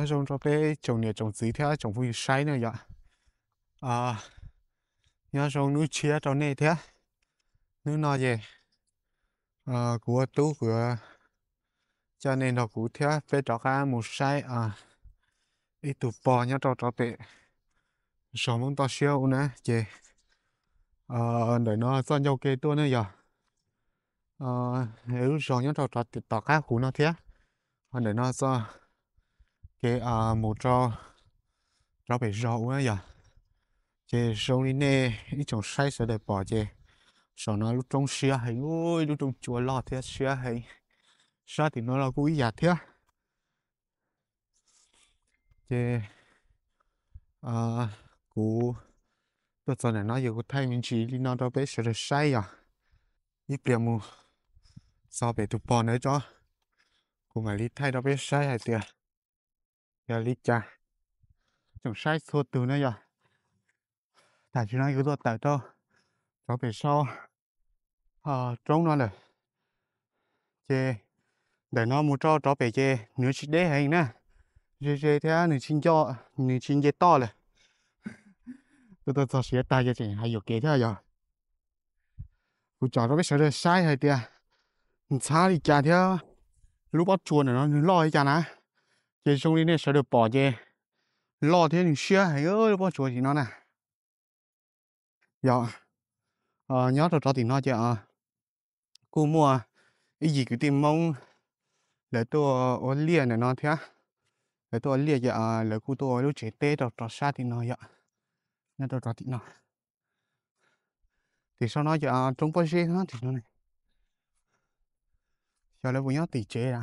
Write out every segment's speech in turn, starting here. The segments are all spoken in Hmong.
Nyob zoo rau peb tsoom niam tsoom txiv thiab tsoom phooj ywg saib na yom. Nyob zoo hnub tshiab rau nej thiab. Hnub no ces kuv ua tub kuv yuav coj nej nrog kuv thiab peb rov qab mus saib ib tug pog nyob rau rov pem zos Hmoob Toj Siab u na ces ntawm no txoj ncauj ke tuaj ne yog lub zos nyob rau tom qab huv no thiab. Ho ntawm no txoj kev mus rau rov pem zos u na yog. Ces zoo li nej ib tsoom saib sawv daws pom ces saum no lub roob siab heev, ib lub rooj cua loj thiab siab heev. Sab tim no los kuj ib yam thiab. Ces kuv tuaj txog ntawm no yog kuv thaij me ntsis li no rau peb sawv daws saib yog. Ib pliag mus txog pem tus pog ntawd tso, kuv mam li thaij rau peb saib hais tias yog li cas. Tsoom saib txhua tus na yog, tam sim no kuv tuaj tawm rau rov pem saum roob no lawm. Ces ntawm no mus rau rov pem ces nws tsis deb heev na, ze ze thiab nws tsis nce toj lawm. Tuaj tuaj txog siav tag ces tseem hais yuam kev thiab yog. Kuv tsom rau peb sawv daws saib hais tias ntxhab li cas thiab lub pob tsuas ntawm no nws loj li cas na. Ces zoo li nej sawv daws pom ces loj thiab nws siab heev lub pob tsuas tim no na. Yog, nyob rau rov tim no ces kuj muaj ib yim kwv tij Hmoob lawv tuaj ua liaj ntawm no thiab. Lawv tuaj ua liaj ces lawv kuj tuaj ua lub tsev teb rau rov sab tim no yom. Nyob rau rov tim no. Tim saum no ces roob pob zeb no tim no ne. Xyov lawv puas nyob tim tsev a.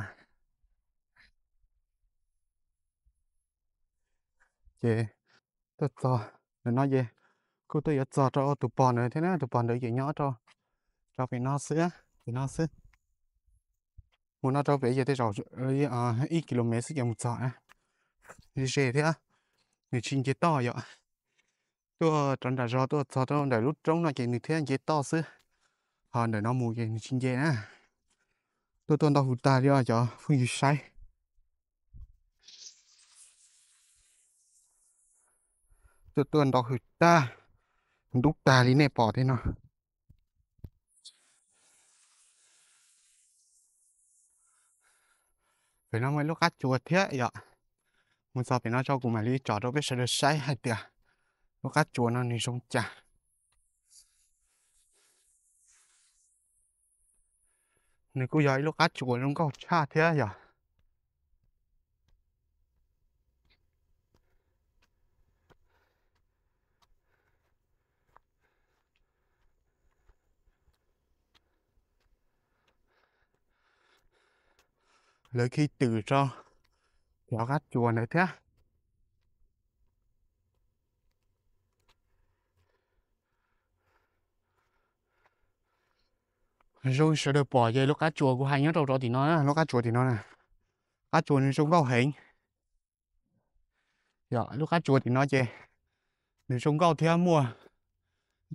Ces tuaj txog ntawm no ces kuj tuaj yuav txog rau tus pog ntawd thiab na, tus pog ntawd ces nyob rau rau pem no xwb, pem no xwb. Mus no rau pem ces tej zaum ib kilomev xwb ces mus txog. Ze thiab, nws tsis nce toj yom. Tuaj rau nram zos tuaj txog rau ntawm lub roob no ces nws thiaj nce toj xwb. Ho ntawm no mus ces nws tsis nce na. Tuaj tuaj ntau hws tag li os cov phooj ywg saib. Tuaj tuaj ntau hws tag, ntub tag li nej pom tej no. Pem no muaj ib lub qab tsuas thiab yom. Mus txog pem no tso kuv mam li tsom rau peb sawv daws saib hais tias lub qab tsuas no nws zoo cas. Nws kuj yog ib lub qab tsuas zoo nkauj tshaj thiab yom. Lawv khi twm rau cov qab tsuas ntawd thiab. Zoo sawv daws pom ces lub qab tsuas kuv hais nyob rau rov tim no na, lub qab tsuas tim no na, qab tsuas nws zoo nkauj heev. Yog lub qab tsuas tim no ces nws zoo nkauj thiab muaj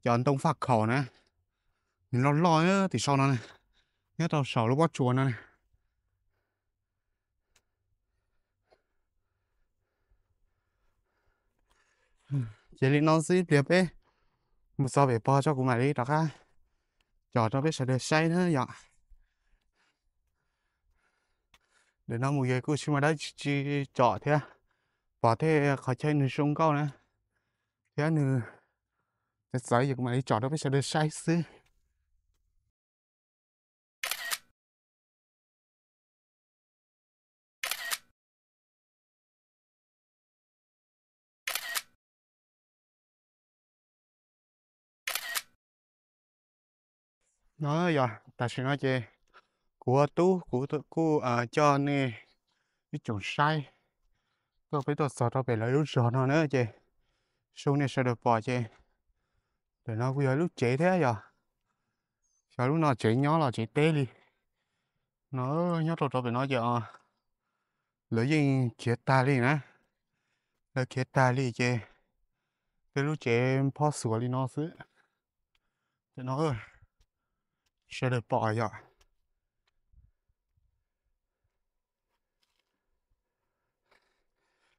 cov ntoo faj khaum na, nws loj loj tim saum no na, nyob rau saum lub pob tsuas no na. Ces li no xwb, ib pliag peb mus txog pem pog tso kuv mam li rov qab tsom rau peb sawv daws saib na yom. Ntawm no mus yog kuj tsis muaj dab tsi tsom thiab, pom tej qhov chaw nws zoo nkauj na, thiab nws txawv txawv yog kuv mam li tsom rau peb sawv daws saib xwb. No yog tam sim no ces kuv ua tub kuv kuj coj nej ib tsoom saib tuaj peb tuaj txog rau pem lawv lub zos no na ces zoo nej sawv daws pom ces ntawm no kuj yog lub tsev thiab yog, xyov lub no tsev nyob los tsev teb li. No nyob rau rau pem no ces lawv yeej khiav tag li na, lawv khiav tag li ces peb lub tsev phob xuas li no xwb. Ntawm no sawv daws pom yom.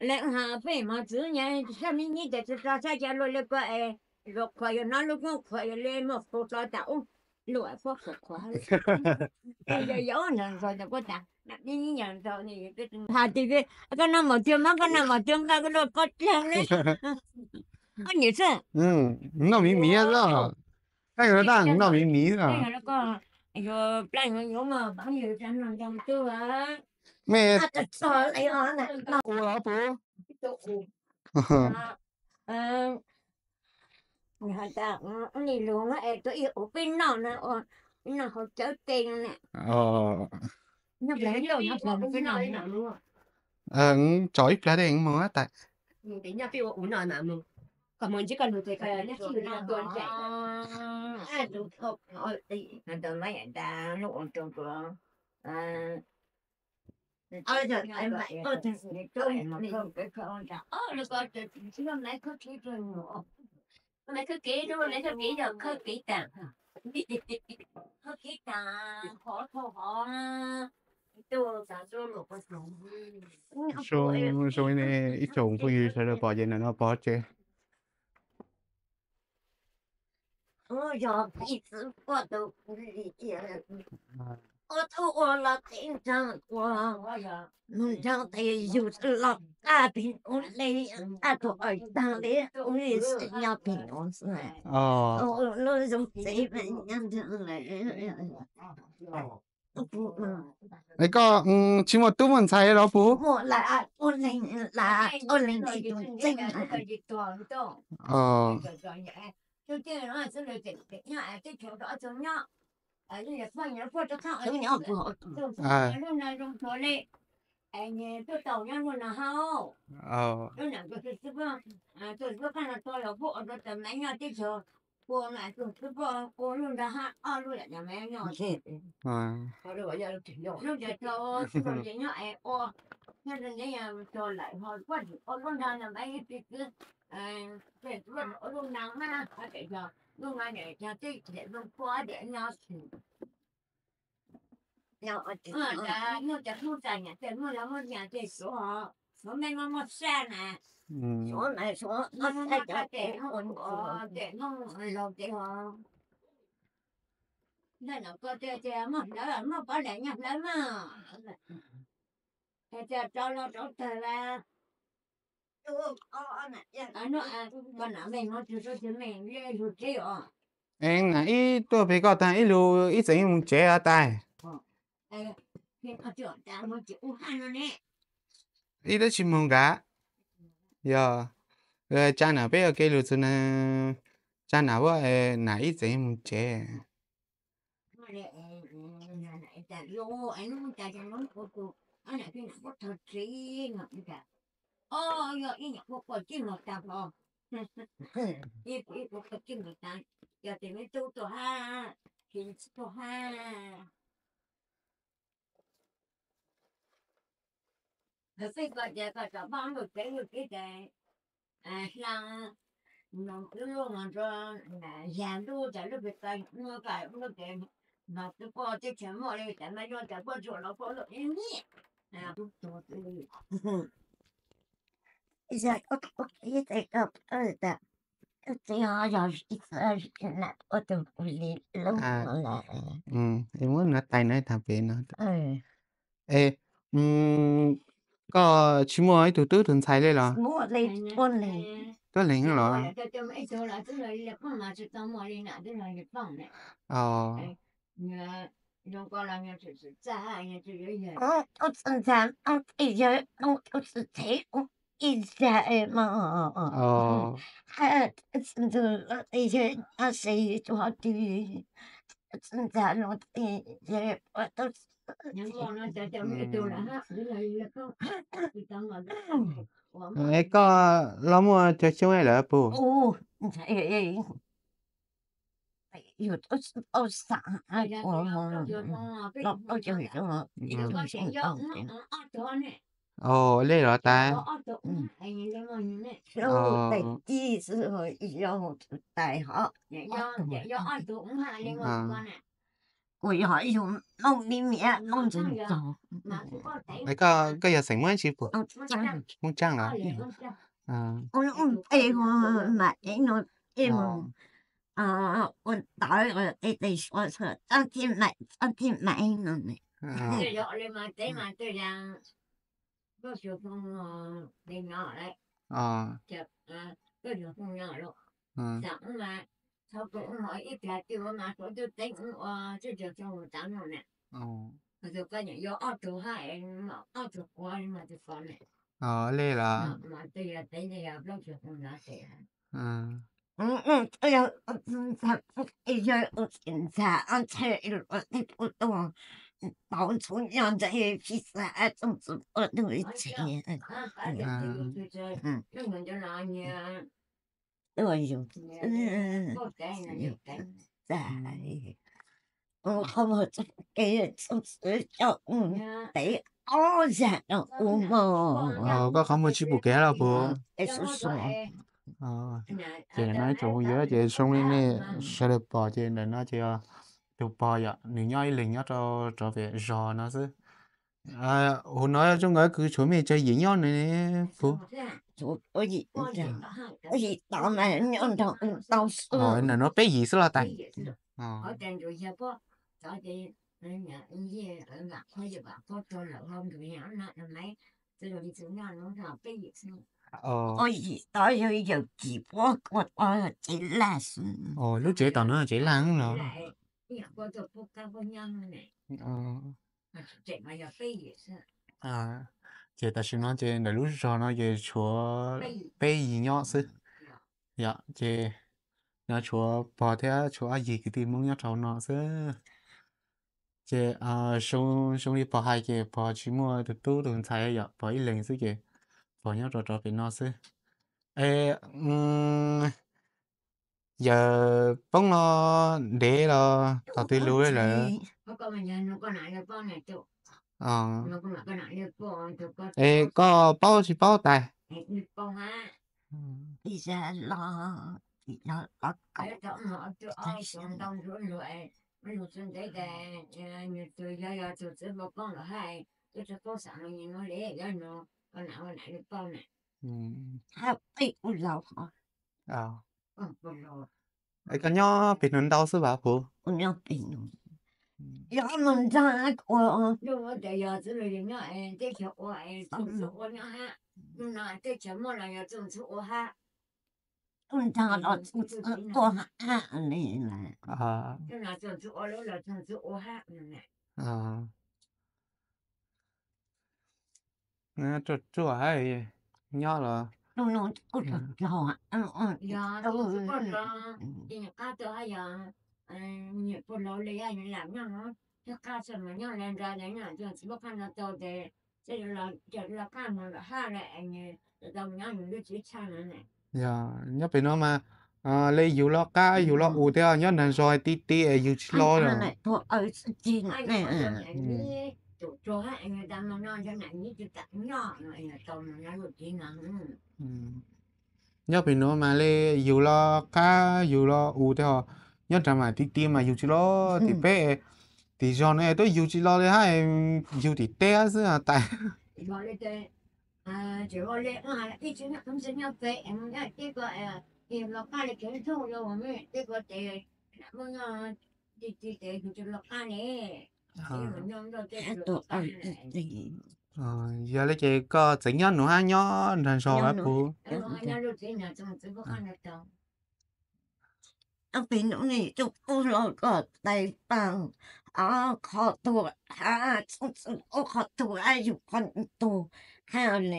Le ha peb mos txwv nyab sab me nyib tes tsis tso sab ca luaj le ko es, yuav qhuas yuav hnov lub koob qhuas yuav le muaj qus hlo tas ub, luaj pob qhuas qhuas. Yog yog nrog nrog tas kuj tas, me nyib nrog nrog, ha tias koj noj mos tiag mas koj noj mos tiag nqa koj luaj pob dlaag le. Koj niam xwb. Noj miv miv xwb. Koj yuav tab noj miv miv xwb. Yuav plab yuav yuav mas pab yus tas noj ntau tub. Me ua los puv. Nim lug es tuaj ib ua peb noj na, peb noj hauv cawv tes no na. Tso ib plag dej moog tas. Zoo, zoo ib tsoom phooj ywg sawv daws pom ces nim no pov tseg. Ua txhub ua los teb nrog ua, nrog tes yug los qab pem ua le, qab rau aws taag le, ua le xwb nyob pem ua xwb. Lub zoo tsev nyob nrog lawm. Es koj tsis muaj tub muaj ntxhais los puv? Muaj lawm, ua leeg lawm, ua leeg tsis tus ntxeeg. Lub no zoo tau nyob luaj no hab. Lub no tus xib fwb, tus xib fwb qaab no tau los puab ua rau tas Maiv Nyoj teb chaws, puab no tus xib fwb ua lub nrag hab ob lub yam Maiv Nyoj. Lub ntawd tau txuj lug ces nyob es ua, nyob rau ntev yog tau lawm ho puab tseem ua lub nrag no Maiv Nyoj teb chaws, puab tseem ua lub nrag hab, lub no yog teb chaws zoo puab diam nyob xwb. Muaj cov Hmoob txais nyam ces muaj los muaj nyam ces suav, suav mej muaj muaj sab na. Suav na, suav muaj sab cov ces Hmoob ua ces Hmoob laug ces ho. Ntawm no koj tias tias muaj hlawv muaj pov lam nyuag hlawv mas, es tias rov los rov tawg las. Koj nam mej no tsis tau tias mej lug tsev os. Es nam ib tuaj pem koj tag ib lug ib txheem mus tsev os tais. Ib tug tsis moog nkaag. Yog, tsa nam peb ua ke lug txug na, tsa nam ua, nam ib txheem mus tsev. Yog tes me tub tuaj hab, ces tsis tuaj hab. Lawv peb koj tias koj tau pab lug tsev lug tsev tes hla, no lub no rua, yag lub tas lub pes koj lub tes, no tub poj teb chaws muaj li tas Maiv Nyoj tas puab tsuas los puab lub ib niam. Muab no tais no taag pem no. Es koj tsis muaj ib tug tub tug ntxhais le los? Tuab leeg los? Tus txiv ntxawm no tes yawg no tus txiv txhev ib zag mas, tus ntxawm no tes yawg no se tus ho twg, tus txiv ntxawm no tes yawg tau. Es koj los muaj cov xyoo lawm puj? Yug tau xaam los tau cov xyoo, ib tug xyoo tau. Os, le los tas. Tais tij xwb, ib zaug tus tais ho. Kuv yog ib yug Hmoob miv miav Hmoob ntxeev tog. Koj yog xeem Hmoob tsi puas? Hmoob Tsaab los? Ua ntej mas ib no ib mus ua tawv ua tej tes suav txhob thib maim txhob thib maim no. Li los ntxhais ua txhia ntxhais ua txhia luag tej kuj tuaj pauv ntxhua nyob ntawd fij xav txooj txwv ua tus ib txhis tuaj yug txaj qhov muag txoj kev txooj txwv coj mus tev ob zag rau kuv mog. Koj qhov muag tsis pum kev los puas? Ces no ib tsoom phooj ywg ces zoo li nej sawv daws pom ces ntawm no ces tus pog yom nws nyob ib leeg nyob rau rov pem zos no xwb. Hauv no zoo nkawd kwv tshuav mej tsawg yim nyob ne puas? Yim tod mas nyob nrog ntau xwb. Ntawm no peb yim xwb los tas? Ua yim tod yog yawm kis puab kua tod tsev laj xwb. Lub tsev tom no tsev laj los? Ces tam sim no ces ntawm lub zos no ces tshuav peb yim nyob xwb. Yom, ces no tshuav pog thiab tshuav ob yig kwv tij Hmoob nyob rau no xwb. Ces zoo li pog hais ces pog tsis muaj tus tub tus ntxhais yom, pog ib leeg xwb ces pog nyob rau rov pem no xwb. Es yawm poob no ntev los thaum twg lug lawm? Es koj paub tsis paub tais? Es koj nyob pem no ntau xwb vas puv? Yog mus nrog ua, ua nrog los txog ua hab li. Ruaj ruaj nyob los? Yog, qab tau hab yog, puag laus li yog lam nyob no, nyob qab txog mas nyob le nra le nyob txog txiv huab qab no tau tes, los qab mus los hab le es tau nyob nws lub tsev tshaj no. Yog nyob pem no mas le yug los qab yug los u thiab, nyob nrag zog ti ti es yug tsis los lawm. Nyob pem no mas le yug los qab yug los u thiab, nyob nrag mam ti ti mas yug tsis los tim peb, tim zog no twb yug tsis los li hab, yug tim teb xwb tais. Yog li ces koj txeev nyob nuav hab nyob nrag zog puv? Peb nub ne tus puj los koj tais paag, qhov tug hab txooj txwv ua qhov tug hab yug qhov tug hab le.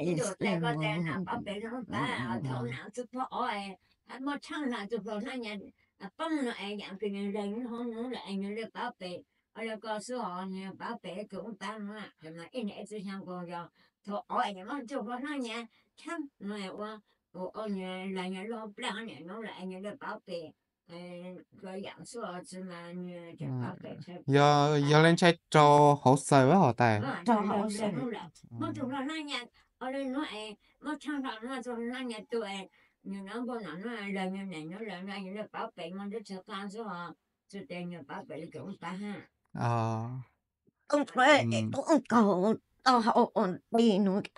Muaj tshaaj hla tug hluas hnab nyiaj poob no es yam kws nwg leeg hov nuav lawm es nwg le paub pem, ua le ko xwb os, nwg paub pem kws ub paab nuav, ib niam ib txiv xyaa nkaus yog thaum ub es nwg muab tug hluas hnab nyiaj tshaab no ua, ua nwg leeg nwg lub plaaj nwg nuav lawm es nwg le paub pem, yam xwb os, tsi mas nwg paub pem. Yog le ntshai raug hauv xaws hov tais. Muab tug hluas hnab nyiaj ua le nuav es muab tshaaj hla nuav tug hluas hnab nyiaj tu es nwg nuav npau nuav nuav leeg nwg neeg nuav lawm nwg le paub pem muaj nruab tsi qaab xwb os, tsi tes nwg paub pem le kws ub paab hab. Tub hluas tub kaug tau hau ua ntej no a.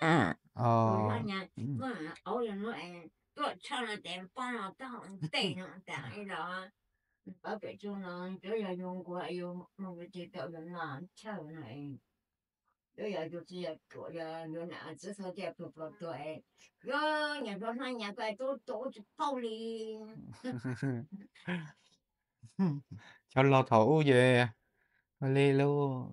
Cov laus thaum ub ces li lub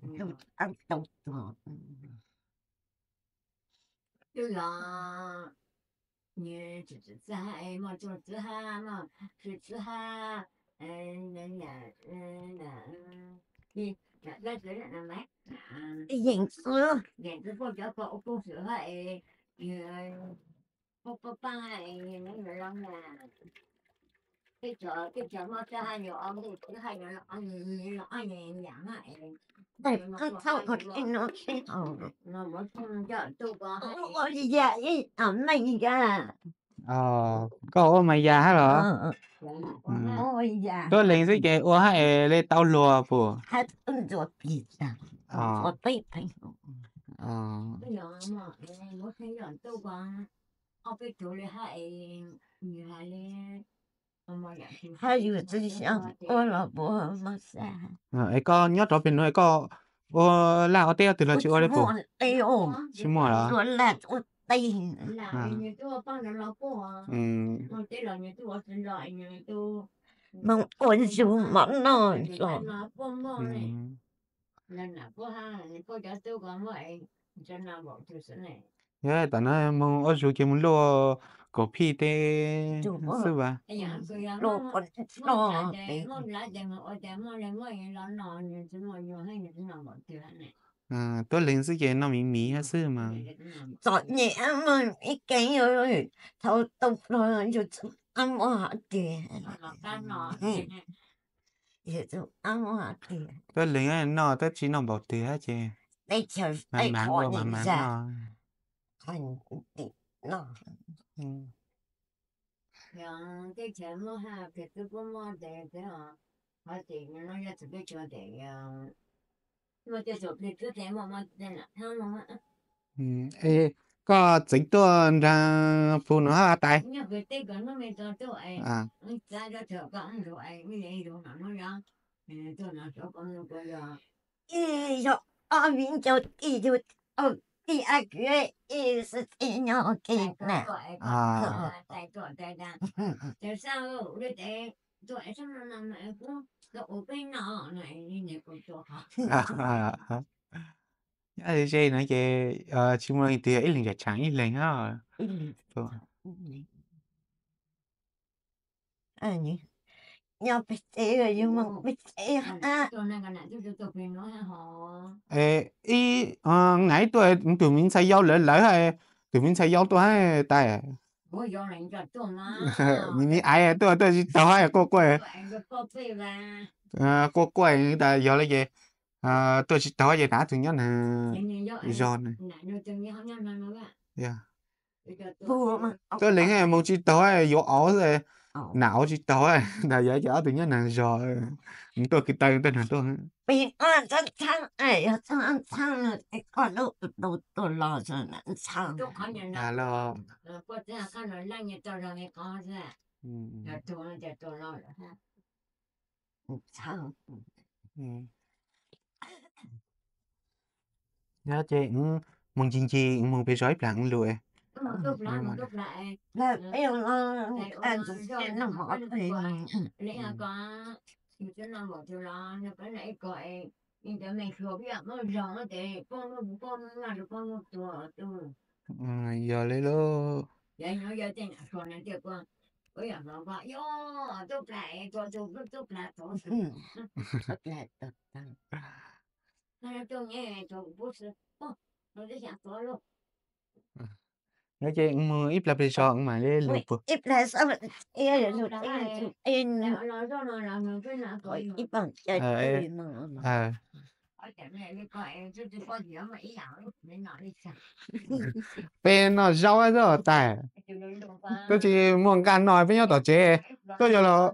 yeem xwb. Thaum ub no ua yam ib tug neeg a. Koj ua mas yas hab los? Tuab leeg xwb ces ua hab es li tau luag puas? Hab yus tsis xyaum ua los puas mog xav. Es koj nyob rau pem nuav koj ua laj ua teb ob tug los tsis ua li puas? Tsis muaj los? Moog ua zug mov noj. Yog tam no moog ua zug ces moog luaj kaum phij teb xwb vas. Tuab leeg xwb ces noj miv miv hab xwb mas. Txom nyem muaj ib keeb, thaum tau pluag yus tsis muaj hov twg. Tuab leeg noj tab tsis noj npaum twg hab ces teb chaws teb qhov ua mas mas noj. Teb chaws muaj hab twb kuj muaj tes, hov tim no yog txug teb chaws tes, muaj tej txug plig twb tes muaj muaj tej nam thab muaj. Koj txeev tuaj nraag pug no hab tais? Ib yog ob viv ncaus tij yug, tij a kwv ib xwb tij nyob ua ke na. Ze no ces tsis muaj leej twg, ib leeg tshaam ib leeg hab. Nyob pem teb, yug moog pem teb. Ib, nam ib tuaj, tus miv ntxhais yau lawv lawv, tus miv ntxhais yau tuaj hab tais. Miv aiv tuaj tuaj tsis taug hab quaj quaj. Quaj quaj tas yog le ces tuaj tsis taug ces nam ob tug nyob neeg zog ne. Tuab leeg moog tsis taug yuav auv xwb, nam auv tsis taug tas yog ces ob tug nyob neeg zog, tuaj kwv taw tuaj neeg tuaj. Peb txhab txhab, yog txhab txhab no es koj lub tau tuaj los txhab. Yog ces moog ncig ncig moog pem zog ib plag lug. Yog li lub Yog ces moog ib plag pem zog mam li lug puag. Peb noj zaub xwb tais, twb tsis muaj nqaj noj peb nyob tom tsev, tuaj yog los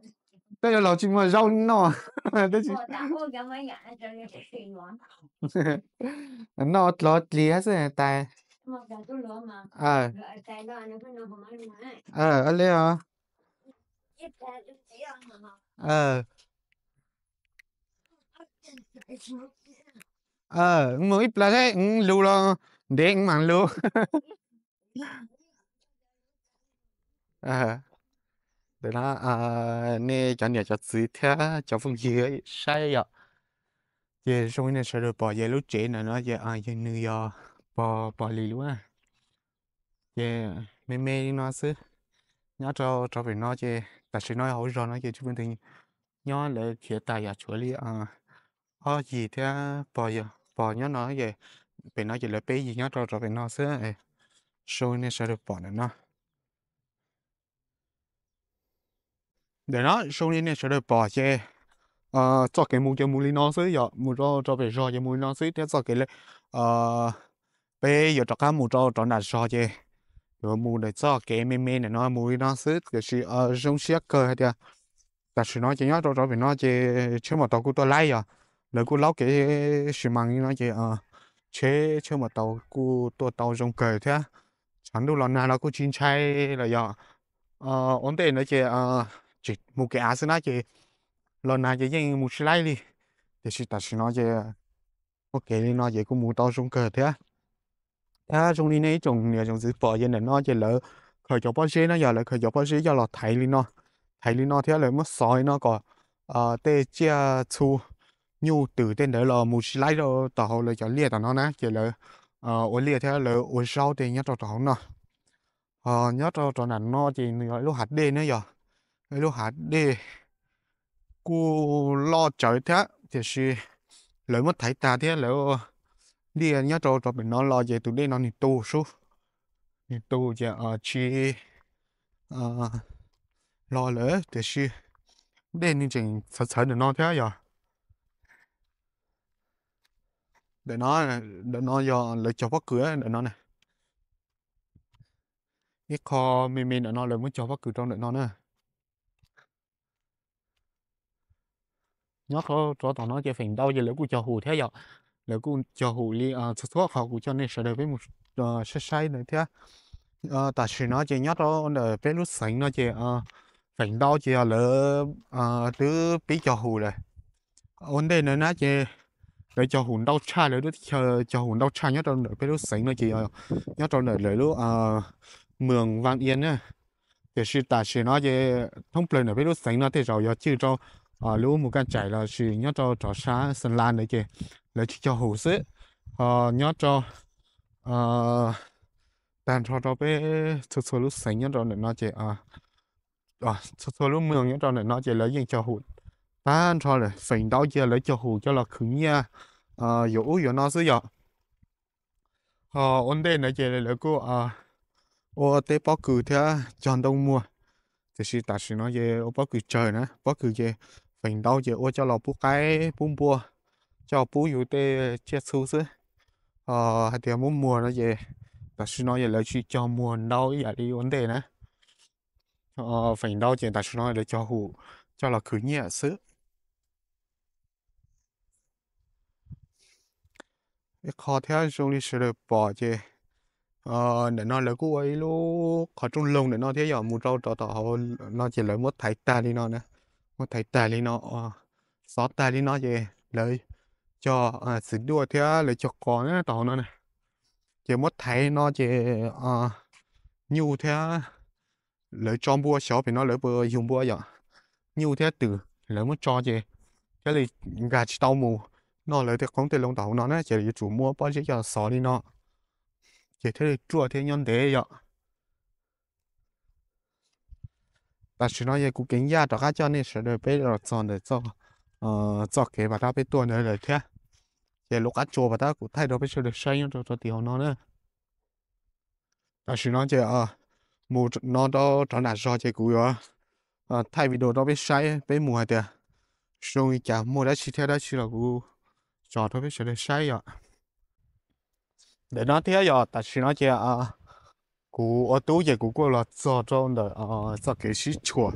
Tej laus tsis muaj zaub noj, tab sis noj dlov dlig xwb tais. Li os. Mus ib plag thiab, lus los ntev mam lus. Ntawm no, nej cov niam cov txiv thiab cov phooj ywg saib yom, ces zoo li nej sawv daws pom ces lub tsev ntawm no ces yog nws yog pog, pog Lis lub na. Ces me me li no xwb. Nyob rau rau pem no ces tam sim no hauv zos no ces tsis muaj leej twg nyob, lawv khiav tas yom, tshuav li ob yig thiab pog, pog nyob no ces pem no ces lawv peb yig nyob rau rau pem no xwb. Zoo li nej sawv daws pom ntawm no. Ntawm no zoo li nej sawv daws pom ces txoj kev mus ces mus li no xwb yom, mus rau rau pem zos ces mus li no xwb thiab txoj kev peb yuav rov qab mus rau rau nram zos ces yuav mus ntawm txoj kev me me ntawm no mus li no xwb. Tiam sis zoo siab kawg hais tias tam sim no ces nyob rau rau pem no ces tsheb maus taus kuj tuaj laib yom, lawv kuj laub kev xi mas li no ces tsheb, tsheb maus taus kuj tuaj tau zoo kawg thiab. Tshav ntuj los nag los kuj tsis ntshai lawm yom. Ua ntej ntawd ces tseem mus kev av xwb na ces los nag ces yeej mus tsis laib li. Tiam sis tam sim no ces ua kev li no ces kuj mus tau zoo kawg thiab. Thiab zoo li nej ib tsoom niam tsoom txiv pom ces ntawm no ces lawv khaws cov pob zeb na yom, lawv khaws cov pob zeb coj los thaiv li no, thaiv li no thiab lawv muab xov li no kom tej tsiaj txhu nyuj twm tej ntawd los mus tsis laib rau tom hauv lawv cov liaj tom no na ces lawv ua liaj thiab lawv ua zaub tej nyob rau tom hauv no. Nyob rau rau nram no ces nws yog ib lub hav dej na yom, ib lub hav dej kuj loj tsawv thiab tiam sis lawv muab thaiv tag thiab lawv liaj nyob rau rau pem no los ces tus dej no nws tu sub, nws tu ces tsis los lawm tiam sis dej nws tseem txhawv txhawv ntawm no thiab yom. Ntawm no, ntawm no yog lawv cog pob kws ntawm no na. Ib qho me me ntawm no lawv muab cog pob kws rau ntawm no na. Nyob rau tom no ces feem ntau ces lawv kuj cog hum thiab yom, lawv kuj cog hum li txhua txhua qhov kuv coj nej sawv daws peb mus saib saib ntawd thiab. Tam sim no ces nyob rau ntawm peb lub xeev no ces feem ntau ces yog lawv twb pib cog hum lawm. Ua ntej ntawd na ces lawv cog hum ntau tshaj, lawv lub teb chaws cog hum ntau tshaj nyob rau ntawm peb lub xeev no ces yog nyob rau ntawm lawv lub moos Vaj Iab na. Tiam sis tam sim no ces thoob plaws ntawm peb lub xeev no tej zaum yog cwj rau lub Mus Kaj Tsaim los sis nyob rau rov sab Xeem Las ntawd ces lawv tsis cog hum xwb. Ho nyob rau tag nrho rau peb txhua txhua lub xeev nyob rau ntawm no ces txhua txhua lub moos nyob rau ntawm no ces lawv yeej cog hum tag nrho lawm. Feem ntau cia lawv cog hum coj los khwv nyiaj yuav ub yuav no xwb yom. Ho ua ntej ntawd ces lawv kuj ua teb pob kws thiab cog ntoo muag. Tiam sis tam sim no ces ua pob kws tsawg na, pob kws ces feem ntau ces ua coj los pub qaib pub npua, coj pub yus tej tsiaj txhu xwb. Hais tias muab muag no ces tam sim no ces lawv tsis cog muag ntau ib yam li ua ntej na. Feem ntau ces tam sim no lawv cog hum coj los khwv nyiaj xwb. Ib qho thiab zoo li sawv daws pom ces ntawm no lawv kuj ua ib lub qhov rooj loog ntawm no thiab yom, mus rau rau tom hauv no ces lawv muab thaiv tag li no na, muab thaiv tag li no, xov tag li no ces lawv cog txiv duaj thiab lawv cog qos na tom hauv no na. Ces muab thaiv no ces nyuj thiab lawv tso npua xyov pem no lawv puas yug npua yom, nyuj thiab twm lawv muab tso ces thiaj li nkag tsis tau mus noj lawv tej qoob tej loo tom hauv no na ces yuav tsum muab pob zeb coj xov li no ces thiaj li ruaj thiab nyob ntev yom. Tam sim no ces kuv Keev Yaj rov qab coj nej sawv daws peb los txog ntawm txoj kev pas tab peb tuaj ntawd lawm thiab. Ces lub qab tsua pas tab kuv thaij rau peb sawv daws saib nyob rau rau tim hauv no na. Tam sim no ces mus no rau rov nram zog ces kuv yuav thaij video rau peb saib peb mus hais tias zoo li cas muaj dab tsi thiab dab tsi los kuv tso rau peb sawv daws saib yom. Ntawm no thiab yog tam sim no ces kuv ua tub ces kuv kuj los txog rau ntawm txoj kev sib tshuam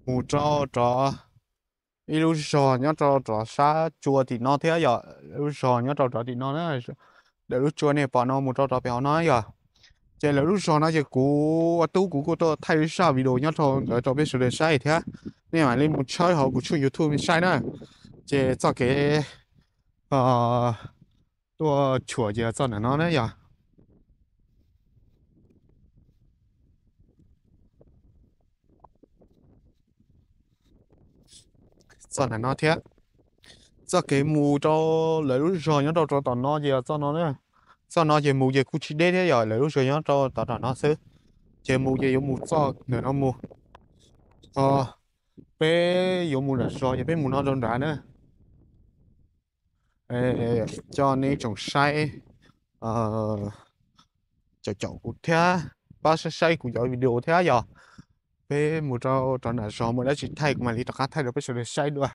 mus rau rov ib lub zog nyob rau rov sab tsua tim no thiab yog lub zog nyob rau rov tim no na. Lawv lub tsua nej pom no mus rau rov pem hauv no yog. Ces lawv lub zog no ces kuv ua tub kuv kuj tuaj thaij zaj video nyob rau ntawd rau peb sawv daws saib thiab. Nej mam li mus tshawb hauv kuv tshooj YouTube saib na. Ces txoj kev tuaj tshuam ces txoj ntawm no na yog. Txoj ntawm no thiab. Txoj kev mus rau lawv lub zog nyob rau rau tom no ces yog txoj no na. Txoj no ces mus ces kuj tsis deb thiab yog lawv lub zog nyob rau tom tom no xwb. Ces mus ces yuav mus txoj ntawm no mus. Peb yuav mus nram zos ces peb mus no rau nrad na. Coj nej tsoom saib, caum caum kuv thiab, pab saib saib kuv cov video thiab yog. Peb mus rau rov nram zos mus dab tsi thaij kuv mam li rov qab thaij rau peb sawv daws saib dua.